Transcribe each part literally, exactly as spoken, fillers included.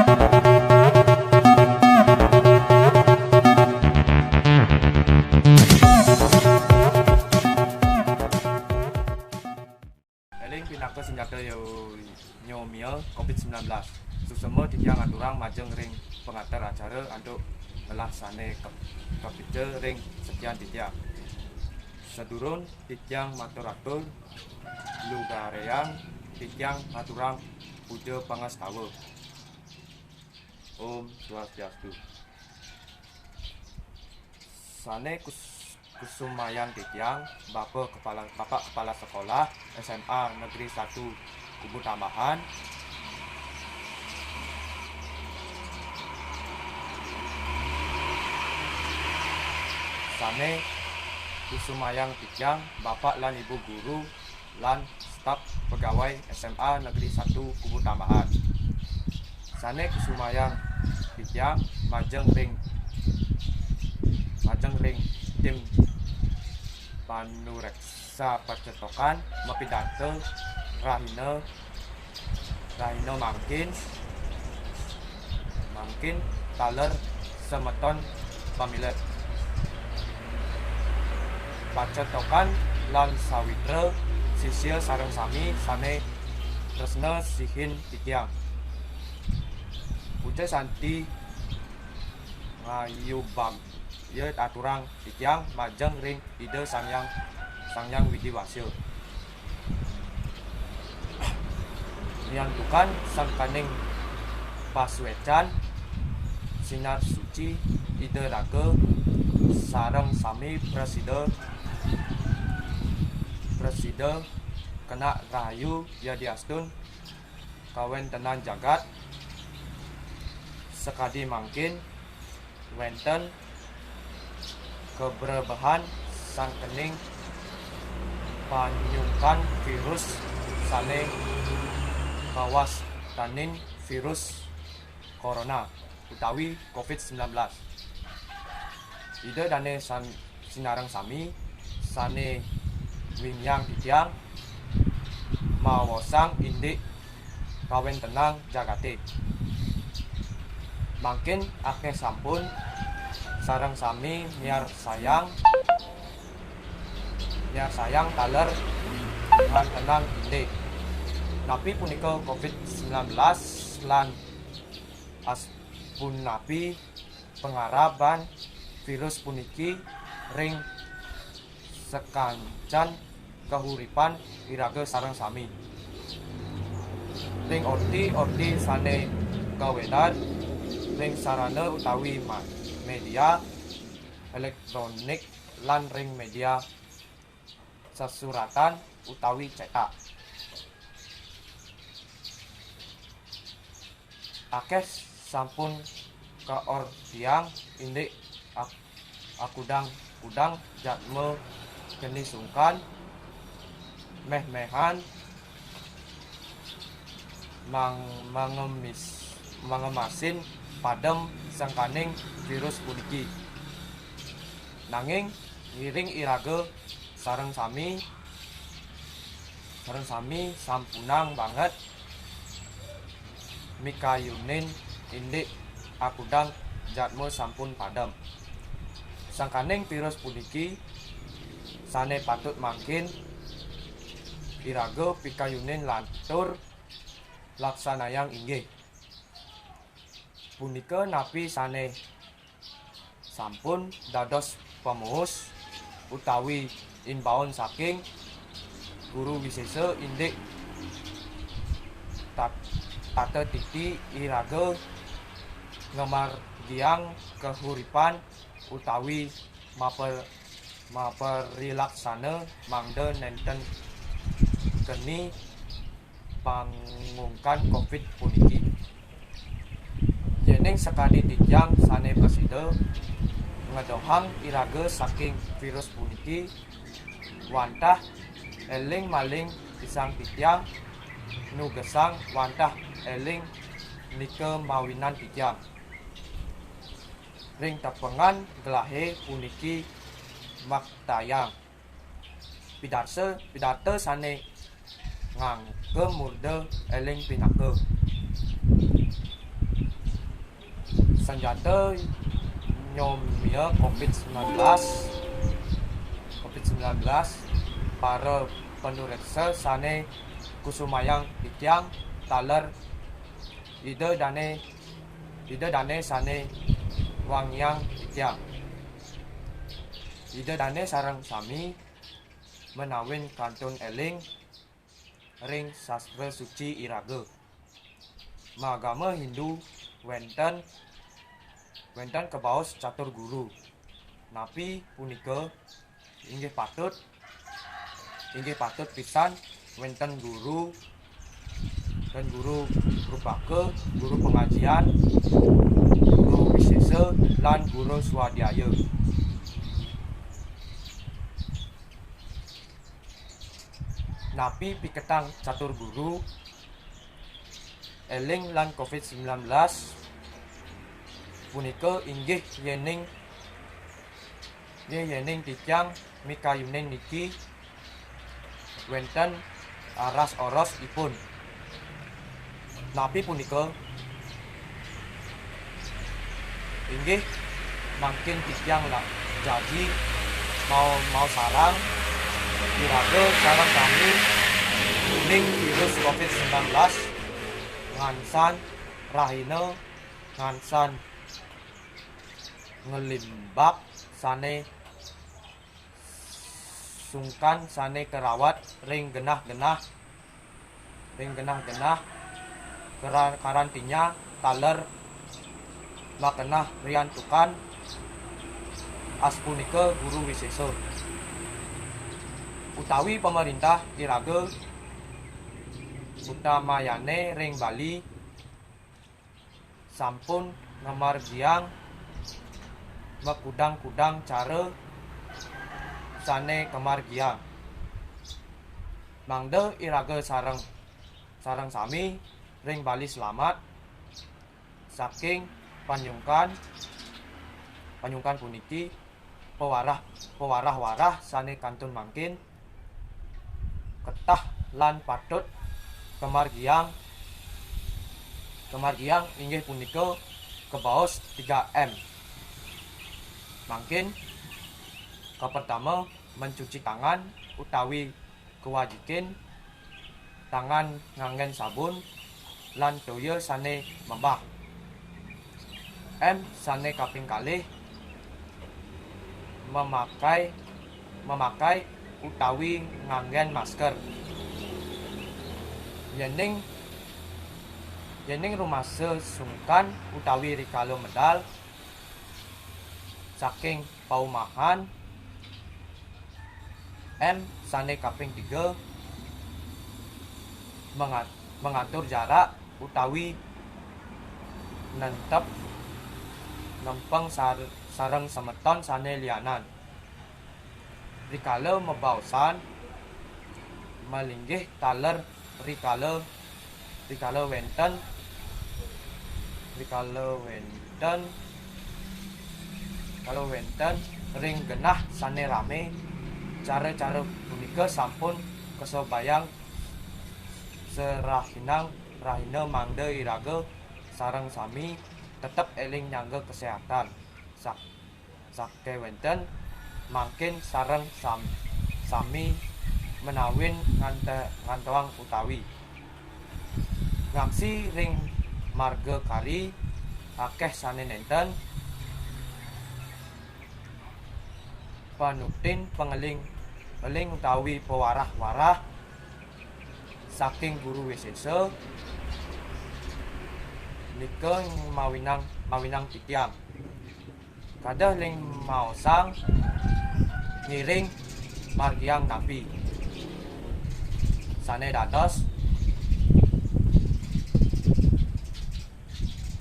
Eling pinaka senjata yo nyomia covid sembilan belas. Suksma titiang aturang majeng ring pangater acara antuk ngelah sane ke-, kapica ring sekian titiang. Sadurung titiang matur-atur, lugareang titiang aturang puja pangastawa. Om Swastiastu. Sane kus-, kusumayang titiang, Bapa Kepala, Bapak Kepala Sekolah S M A Negeri satu Kubu Tambahan. Sane kusumayang titiang, Bapak lan Ibu Guru lan staf pegawai S M A Negeri satu Kubu Tambahan. Sane kusumayang titiang majeng ring, majeng ring tim panureksa pacetokan mapidarta rahina, rahina mangkin, mangkin taler semeton pamilet. Pacetokan lan sawitra sisia sareng sami sane tresna sihin titiang. Puja santi ngayubab ya aturang titiang majeng ring Ida Sang Hyang, Sang Hyang Widi Wasa. Niantukan sangkaning pasuecan sinar suci Ida Raga sareng sami prasida, prasida kena rahayu yadiastun kawentenan jagat sakadi mangkin wenten kabrebehan sangkaning panyungkan virus sane kawastanin virus corona utawi covid sembilan belas. Ida dane san-, sinareng sami sane wingyang titiang maosang indik kawentenan jagate. Mangkin akeh sampun sareng sami miarsayang, miarsayang taler kawentenan indik napi punika covid sembilan belas lan as-, punapi pangaraban virus puniki ring sakancan kahuripan iraga sareng sami. Ring orti-orti sane kawedan ring sarana utawi ma-, media elektronik lan ring media sasuratan utawi cetak. Akeh sampun kaortiang indik ak-, akudang-kudang jadma keni sungkan, meh-mehan, mang-, mangemis-, mangemasin padem sangkaning virus puniki. Nanging ngiring iraga sareng sami, sareng sami sampunang banget mikayunin indik akudang jadma sampun padem. Sangkaning virus puniki sane patut mangkin iraga pikayunin lantur laksanayang inggih punika napi sane sampun dados pamuus utawi imbaun saking guru wisesa indik tat-, tata titi iraga ngamargiang kahuripan utawi maper-, maparilaksana mangda nenten keni pangungkan covid puniki. Yening sakadi titiang sane prasida ngedohang iraga saking virus puniki, wantah eling malih pisan titiang nugesang wantah eling nika mawinan titiang. Ring tepengan gelahe puniki maktayang pidarsa, pidarta sane ngangka murda eling pinaka. Sanjata nyomia covid sembilan belas, covid sembilan belas, para panureksa sane kusumayang titiang taler Ida Dane, Ida Dane sane wangiang titiang. Ida Dane sareng sami menawin kantun eling ring sastra suci iraga. Magama Hindu wenten, wenten kabaos catur guru. Napi punika? Inggih patut, inggih patut pisan wenten guru, dan guru rupaka, guru pengajian, guru wisesa, lan guru swadhyaya. Napi piketang catur guru eling lan covid sembilan belas punika? Inggih yening, inggih yening titiang mikayunin niki wenten aras orosipun. Napi punika? Inggih, mangkin titiang la-, jagi mau, mau sareng iraga sareng sami uning virus covid sembilan belas ngansan rahina, ngansan nglimbak sane sungkan sane karawat ring genah-genah, ring genah-genah kara-, karantina taler makeneh riantukan asapunika guru wisesa. Utawi pamarintah iraga utamayane ring Bali sampun ngamargiang makudang-kudang cara sane kamargiang. Mangda iraga sareng, sareng sami ring Bali selamat saking panyungkan, panyungkan puniki pawarah, pawarah-warah sane kantun mangkin ketah lan patut kamargiang, kamargiang inggih punika kabaos tiga M. Mangkin, kapertama, mencuci tangan utawi kawajikin tangan nganggen sabun lan toya sane mebah. M sane kaping kalih, memakai, memakai utawi nganggen masker. Yening, yening rumasa sungkan utawi rikala medal saking paumahan, M sane kaping tiga, mengat-, mengatur jarak utawi nentep nempeng sar-, sareng semeton sane lianan. Rikala mabaosan, malinggih taler rikala, rikala wenten, rikala wenten, rikala wenten ring genah sane rame, cara-cara punika sampun kasobayang serahinang rahina mangda iraga sareng sami tetep eling nyangga kesehatan. Sak-, sakewenten mangkin sareng sam-, sami menawin ngante-, ngantoang utawi ngaksi ring marga kari akeh sane nenten panuktin pangeling-eling utawi pawarah-warah saking guru wisesa nika mawinang, mawinang titiang. Kadah ling maosang ngiring margiang napi. Sane dados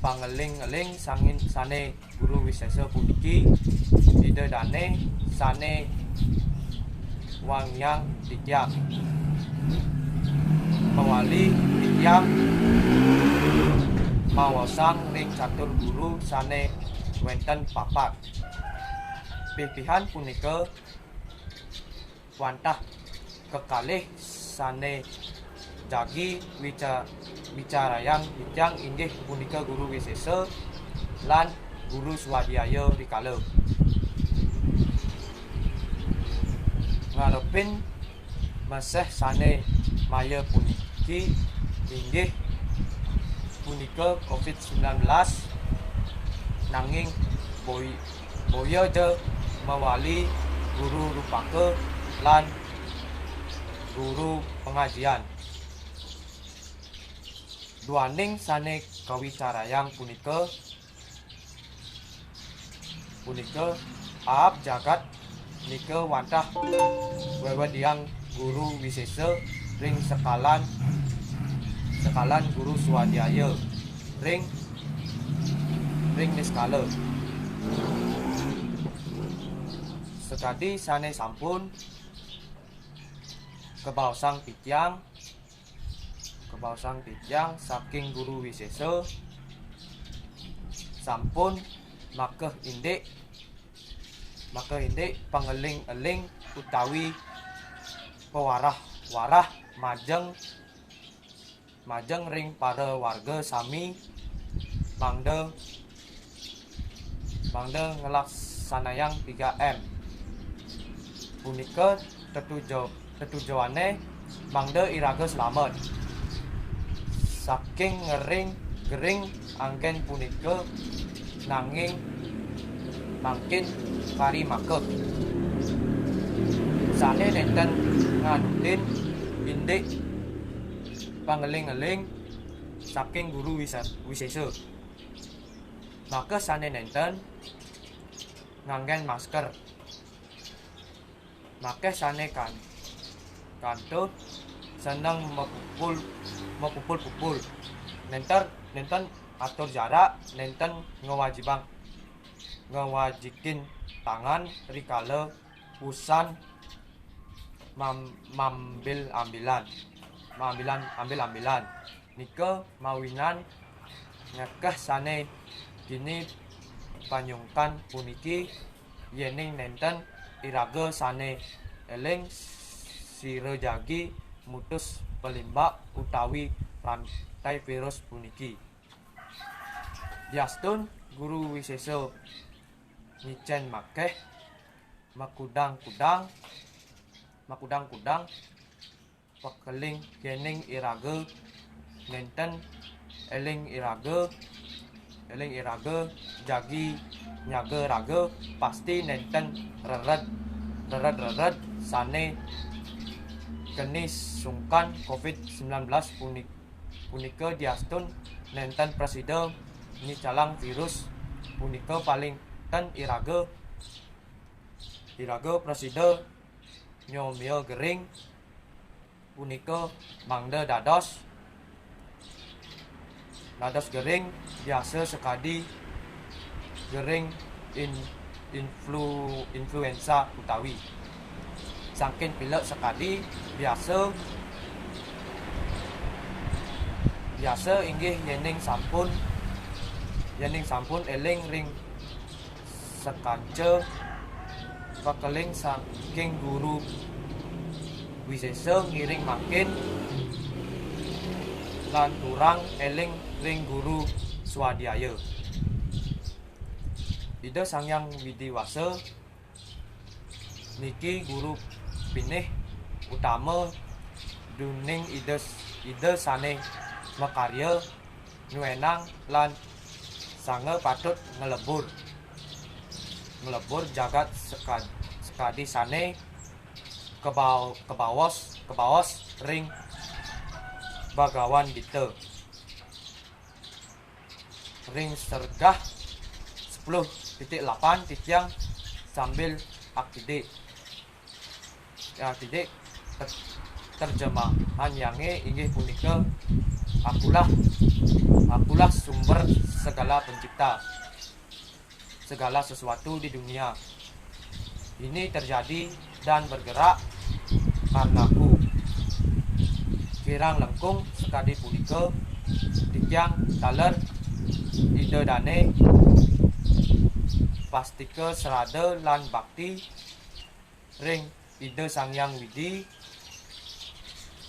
pangeling-eling sangin sane guru wisesa puniki Ida Dane sane wangiang titiang. Mawali titiang maosang ring catur guru sane wenten papat. Pipihan punika wantah kekalih sane jagi wica-, wicarayang titiang inggih punika guru wisesa lan Guru Swadhyaya rikala. Ngarepin meseh sane maya puniki inggih punika covid sembilan belas, nanging boy-, boya ja mawali guru rupaka lan guru pangajian. Duaning sane kawicarayang punika, punika aab jagat nika wantah wewediang guru wisesa ring sekalan, sekalan guru swadhyaya ring, ring niskala. Sakadi sane sampun kabaosang titiang, kabaosang titiang saking guru wisesa, sampun makeh indik, makeh indik pangeling-eling utawi pawarah-warah majeng, majeng ring para warga sami mangda, mangda nglaksanayang tiga M. Punika tetujo-, tetujoane mangda iraga slamet saking ngering gering anggen punika, nanging mangkin kari makeh sane nenten nganutin indik pangeling-eling saking guru wisa-, wisesa. Makeh sane nenten nganggen masker. Makeh sane kan-, kantuh seneng mapupul, mapupul-pupul. Nenten, nenten atur jarak, nenten ngawajibang, ngawajikin tangan rikala usan mam-, mambil-ambilan, mambilan, ambil-ambilan. Nika mawinan ngekeh sane kini panyungkan puniki, yening nenten iraga sane eling sira jagi mutus palimbak utawi rantai virus puniki. Diastun guru wisesa ngicen makeh makudang-kudang, makudang-kudang pakeling, yening iraga nenten eling iraga, eling iraga jagi nyaga raga, pasti nenten rered, rered-rered sane keni sungkan covid sembilan belas puni-, punika. Diastun nenten prasida nyicalang virus punika, paling ten iraga, iraga prasida nyomia gering punika mangda dados, dados gering biasa sakadi gering in-, influ-, influenza utawi sangkin pilek sakadi biasa, biasa inggih yening sampun, yening sampun eling ring sakanca pakeling saking guru wisesa ngiring mangkin lan kurang eling ring guru swadhyaya. Ida Sang Hyang Widi Wasa niki guru pinih utama duning Ida, Ida sane makarya nuenang lan sanga patut nglebur, nglebur jagat sekad-, sekadi sane kebao-, kebaos, kebaos ring Bagawan Gita. Ring sergah sepuluh titik lapan titiang sambil akidik. Ya, titik ter-, terjemahan yange inggih punika, "Akulah, akulah sumber segala pencipta, segala sesuatu di dunia. Ini terjadi dan bergerak karenaku." Kirang langkung sakadi punika, titiang taler Ida Dane pastika srada lan bakti ring Ida Sang Hyang Widi,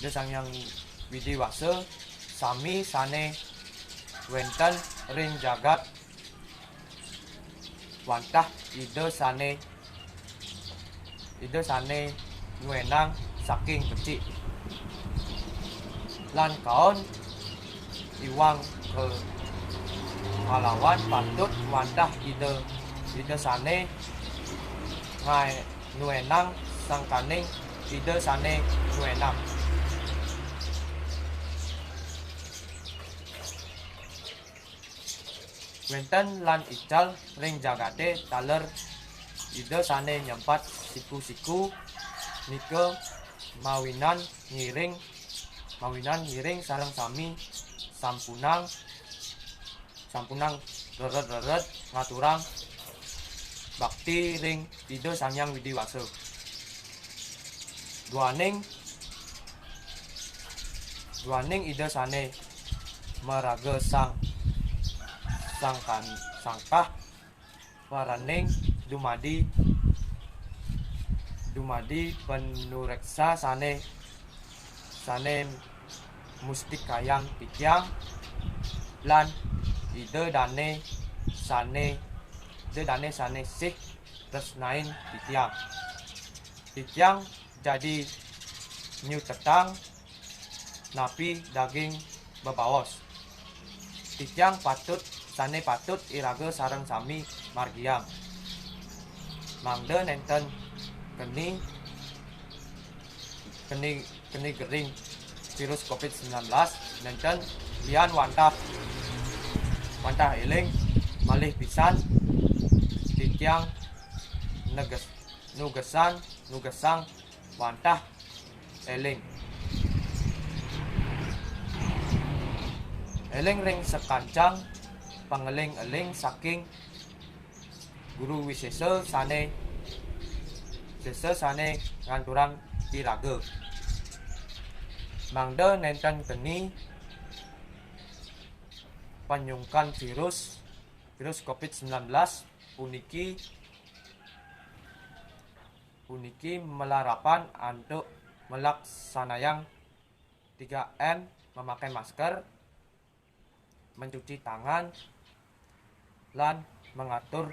Ida Sang Hyang Widi Wasa, sami sane wenten ring jagat wantah Ida sané, Ida sané nuénang saking becik. Lan kaon iwang ka-, kalawan patut wantah Ida, Ida sané ngaé-, nuénang sangkaning Ida sané nuénang. Wénten lan ical ring jagaté taler Ida sané nyempat siku-siku nika mawinan ngiring, mawinan ngiring sareng sami sampunang, sampunang rered-rered ngaturang bakti ring Ida Sang Hyang Widi Wasa. Duaning, duaning Ida sané maraga sang, sangkan-, sangkah paraning dumadi, dumadi panuréksa sané, sané mustikayang titiang, lan Ida dané sané, Ida dané sané sih tresnain titiang. Titiang dadi nyutetang napi daging bebaos. Titiang patut, sané patut iraga sareng sami margiang. Mangda nénten keni, keni, keni gering virus covid sembilan belas, nénten lian wantah, wantah éling malih pisan titiang neges-, nugesan, nugesang wantah éling. Éling ring sakancang pangeling-eling saking Guru Wisésa sané, Wisésa sané ngaturang iraga. Mangda nénten keni panyungkan virus, virus covid sembilan belas puniki, puniki malarapan antuk malaksanayang tiga M, memakai masker, mencuci tangan, lan mengatur,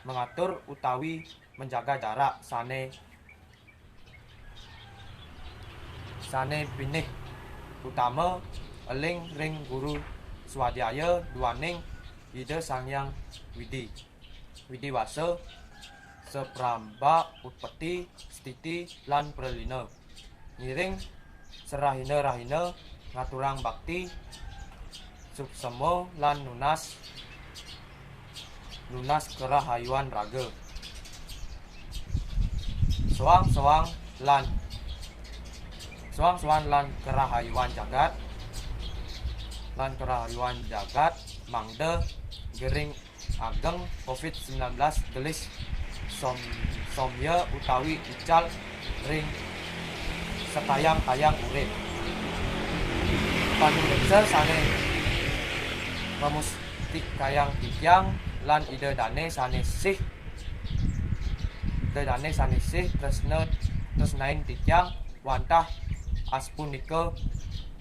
mengatur utawi menjaga jarak sané, sané pinih, utama éling ring Guru Swadhyaya duaning Ida Sang Hyang Widi, Widi Wasa, saprabda utpeti, stiti, lan pralina. Ngiring sarahina-rahina ngaturang bakti, suksema lan nunas, nunas karahayuan raga. Soang-soang lan, soang-soang lan karahayuan jagat, lan karahayuan jagat mangda gering ageng covid sembilan belas gelis som-, somya utawi ical ring sakayang-kayang urip. Panuréksa sané mamustikayang titiang lan Ida dané sané sih, Ida dané sané sih tresna, tresnain titiang wantah asapunika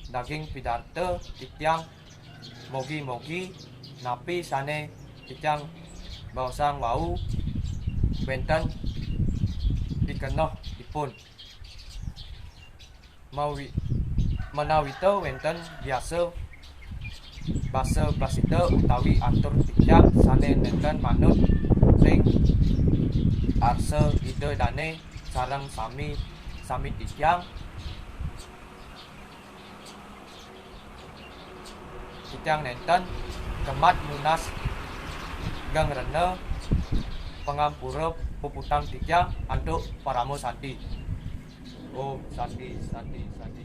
daging pidarta titiang. Mogi-mogi napi sané titiang baosang wau wénten pikenohipun. Mawi-, manawita wénten biasa basa prasida utawi atur titiang sané nénten manut ring arsa Ida dané sareng sami, sami titiang. Titiang nénten kemat nunas geng rena pangampura puputang titiang antuk parama santi. Om Santi, Santi, Santi.